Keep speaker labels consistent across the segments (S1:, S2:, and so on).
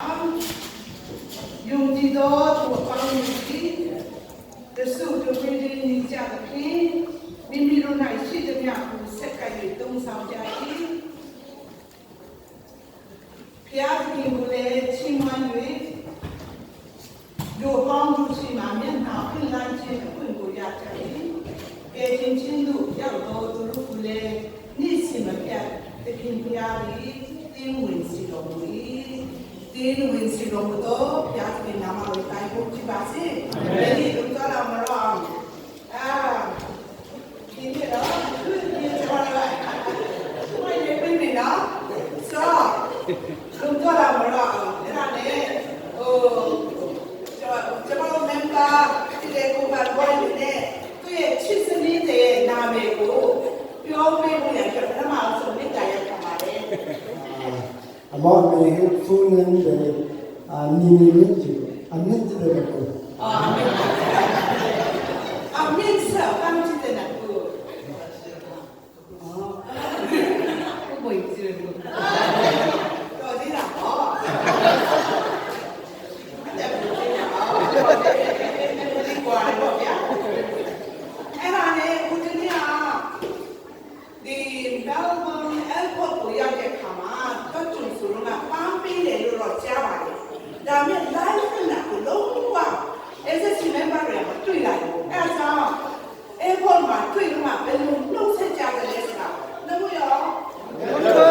S1: ယုံကြည်သောသူအပေါင်းတို့သည်တဆုတဝေးခြင်းနေကြသဖြင့်မိမိတို့၌ရှိသမျှကိုဆက်ကပ်၍သုံးဆောင်ကြ၏ဖျားသခင်ကိုလည်းချီးမွမ်း၍တို့အပေါင်းတို့ရှိမှမျက်နှာဖွင့်လန်းခြင်းအခွင့်ကိုရကြ၏ကဲချင်းချင်းတို့ရောက်သောသူတို့ကိုလည်းနေ့စဉ်မပြတ်သခင်ဖျားသည်တင်းဝင်စီတော်မူ၏တင်းဝင်စီတော်မူသောဖျားသခင်နာမတော်တိုင်ဖို့ဖြစ်ပါစေ။ဒီလိုတော့လာမရောအောင်အာဒီနေ့တော့ဒီကျွန်တော်လာဘယ်နေပြီနော်ဆောလုံတော့လာမရောအောင်အဲ့ဒါနဲ့ဟိုကျွန်တော်ကျွန်တော် member ဒီလေကိုပါဘွိုင်းနဲ့သူ့ရဲ့ချစ်စနစ်တဲ့နာမည်ကိုပြောပေးဖို့ရပြပထမဆုံးမြတ်တာရခံပါတယ်
S2: အမောမေဖူနန်တဲ့အာနီနီမင်းကြီးအမြင့်တဲ့ကော
S1: အမြင့်ဆက်ပန်းချစ်တဲ့နာကို
S3: ဘိုးကြီးတယ်လို့
S1: တော်သေးတာဟောအဲ့ဒါကိုသိတာဟောဒီကွာတော့ဗျာအဲ့ဒါနဲ့ဦးတနည်းဒီ Melbourne Airport ကိုရောက်တဲ့ခါမှာတော့ကျုံဆိုတော့ကပန်းပေးတယ်လို့တော့ကြားပါတယ်ဒါပေမဲ့ live နဲ့ကိုလုံးဝ SSC member တွေကမတွေ့လိုက်ဘူးအဲ့ဒါကြောင့် airport မှာတွေ့လို့မှဘယ်လိုနှုတ်ဆက်ကြတယ်လဲဆိုတာနှမရော အဲ့ဒါ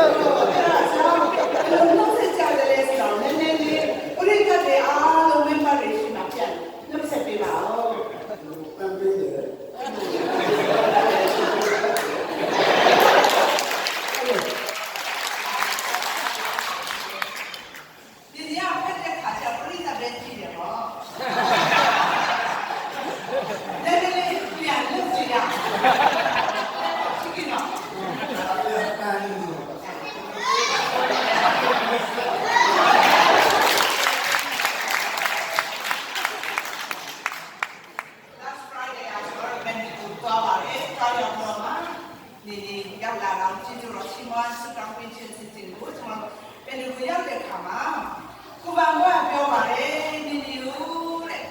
S1: ကြောင့်ဘယ်လိုနှုတ်ဆက်ကြတယ်လဲဆိုတော့နည်းနည်းလေးပရိသတ်တွေအားလုံး member တွေရှိမှပြန်နှုတ်ဆက်ပေးပါဦး
S2: ပန်းပေးတယ်
S1: ဒီညဖက်တဲ့ခါကျပရိသတ်ပဲကြည့်တယ်ပေါ့နည်းနည်းလေးပြန်လုပ်ကြည့်ရအောင်ကြည့်နော်
S2: ပန်း
S1: Last Friday အကျွန်တော်ဘယ်ကိုသွားပါလဲ။သွားရောက်တော့မှနေနေရောက်လာတော့ကျေးဇူးတော်ရှင်မဆုတောင်းပေးခြင်းစီစဉ်ကိုကျွန်တော်ဘယ်လိုရောက်တဲ့ခါမှာကိုပါမောကပြောပါတယ်နေနေဦးတဲ့။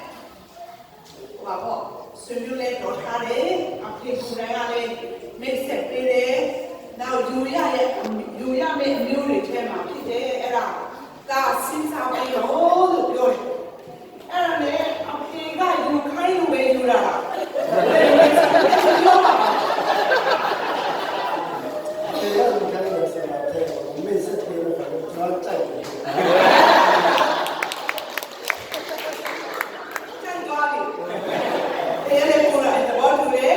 S1: ဟိုပါပေါ့ဆွေမျိုးလဲတော်ထားတယ်အဖေကိုယ်တိုင်ကလည်းမိတ်ဆက်ပေးတယ်။နောက်ယူရရဲ့ယူရမယ့်အမျိုးတွေထဲမှာဖြစ်တယ်အဲ့ဒါဒါစဉ်းစားပြီးတော့လို့ပြောတယ်။ အဲ့ဒါနဲ့အဖေကယူခိုင်းလို့ပဲယူတာလားပြောပါပါ
S2: တေရလူခိုင်းလို့ဆရာတဲ့မေ့ဆက်ပေးလို့ကျွန်တော်ကြိုက်တယ်
S1: ကြိုက်သွားပြီတရားလေကိုယ်တိုင်သဘောတူတယ်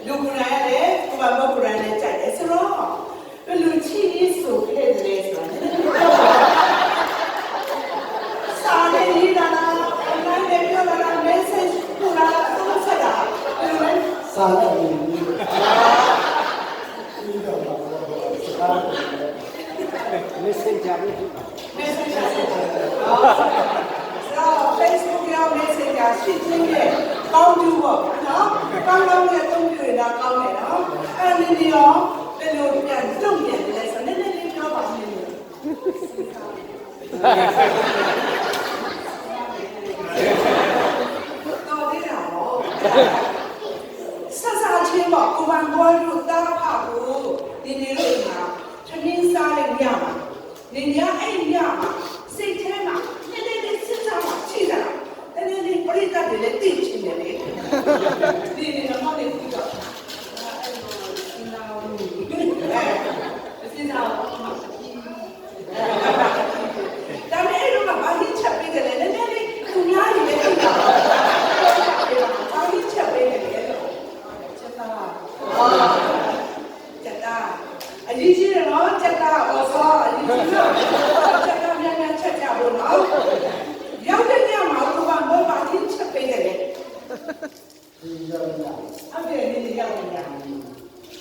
S1: လူကိုယ်တိုင်ကလည်းကိုယ်မကိုယ်တိုင်လည်းကြိုက်တယ်ဆိုတော့ဘယ်လိုချီးဆိုခဲ့တယ်လဲဆိုတာစာလေးရေးတာလား online နဲ့ပြောတာလား message ပို့တာလားသုံးဆက်တာဘယ်လိုလဲ
S2: စာလိုက်ပြီးပြီးတော့ပါစကား
S4: Messenger လို့
S1: Messenger ဆက်တာနော်ဆိုတော့ Facebook ရော Messenger ရှိချင်းရဲ့ကောင်းကျိုးပေါ့ဗျာနော်ကောင်းကောင်းနဲ့အသုံးပြုရင်တော့ကောင်းတယ်နော်အဲ့ဒီနေရောဘယ်လိုပြန်တုံ့ပြန်လဲဆိုတော့နည်းနည်းလေးပြောပါမယ်တော်သေးတာဟောဆက်စားချင်းပေါ့ကိုပန်ဘောတို့တားဖကိုဒီနေလို့မှာသမင်းစားလိုက်ညမှာနေညအဲ့ညမှာစိတ်ထဲမှာနည်းနည်းလေးစဉ်းစားမှချိတာနည်းနည်းလေးပြိတ္တတွေလည်းသိချင်တယ်လေဒီနေတော့မနေဘူးတော့
S3: အဲ့လိုစဉ်းစားလို့စဉ်းစားတော့
S1: ဒါပေမဲ့အဲ့လိုကဘာကြီးချက်ပေးတယ်လဲနည်းနည်းလေးသူများကြီးလည်းသိတာဘာကြီးချက်ပေးတယ်လဲလို့
S3: ချက်သား
S1: ကျက်တာအရေးကြီးတယ်နော်ကျက်တာအော်ဆောအရေးကြီးတော့ကျက်တာမြန်မြန်ချက်ကြဖို့နော်ရောက်တဲ့ညမှာကိုကဘောပါချင်းချက်ပေးတယ်လေ
S2: ဒီရောက်လာ
S1: ဟုတ်တယ်နေနေရောက်နေည
S2: သ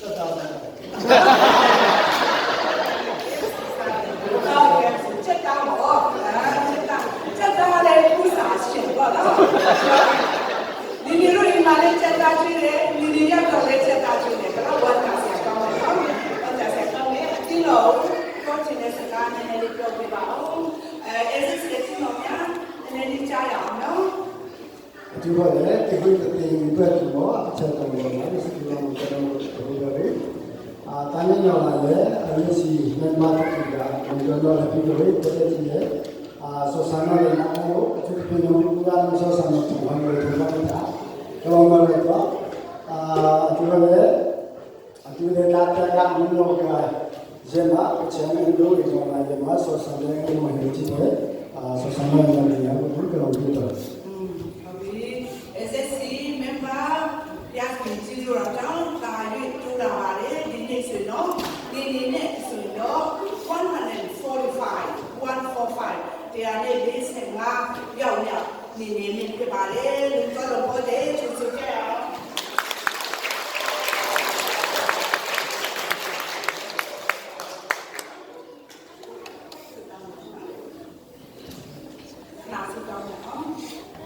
S2: က်သာတယ်
S1: ဟုတ်ကဲ့ချက်တာဘောချက်တာချက်တာလည်းပူစာရှင်ပေါ့နော်ဒီနေလို့အိမ်မှာလည်းချက်တာကျွေးတယ်ဒီနေရောက်တော့လည်းချက်တာကျွေးတယ်ကတော့ဝတ်တာဆရာကောင်းတယ်နော်ဝတ်တာဆရာကောင်းတယ်အတင်းတော့ပြောချင်တဲ့စကားနည်းနည်းလေးပြောပြပါဦးအဲ SSC ကြရအောင်နော်
S2: ဒီဘောလေဒီခုတည်းကတွေ့တော့အချက်တော်တော်လေးစကီလောကျွန်တော်တို့ပြောရအာတန်းညောင်းလာလေအရေးစီမြန်မာတူကကျွန်တော်လည်းပြီးတော့တက်တက်ကြီးရဲ့အာဆောဆာနော်လည်းနားလို့အထူးဖြင့်တော့ကုလာဆောဆာနော်ဘာလို့လဲတော့တာတော့မလို့တော့အာဒီဘောလေဒီလေလာတကမလို့ကဇမအချမ်းလို့ဒီမှာဇမဆောဆာလည်းမဟဲ့ကြည့်တယ်အာဆောဆာနော်လည်းရဘူးကတော့ပြီးတော့
S1: ဟုတ်ပြီ SSC member ရခင်ကျေးဇူးတော်ကြောင့်တာ၍တိုးလာပါတယ်ဒီနေ့ဆိုတော့ဒီနေ့နဲ့ဆိုတော့145 145တရားနဲ့45ရောက်ရောက်နေနေနဲ့ဖြစ်ပါတယ်လူတော်တော်ပေါ်တယ်ချူချူကြရအောင်။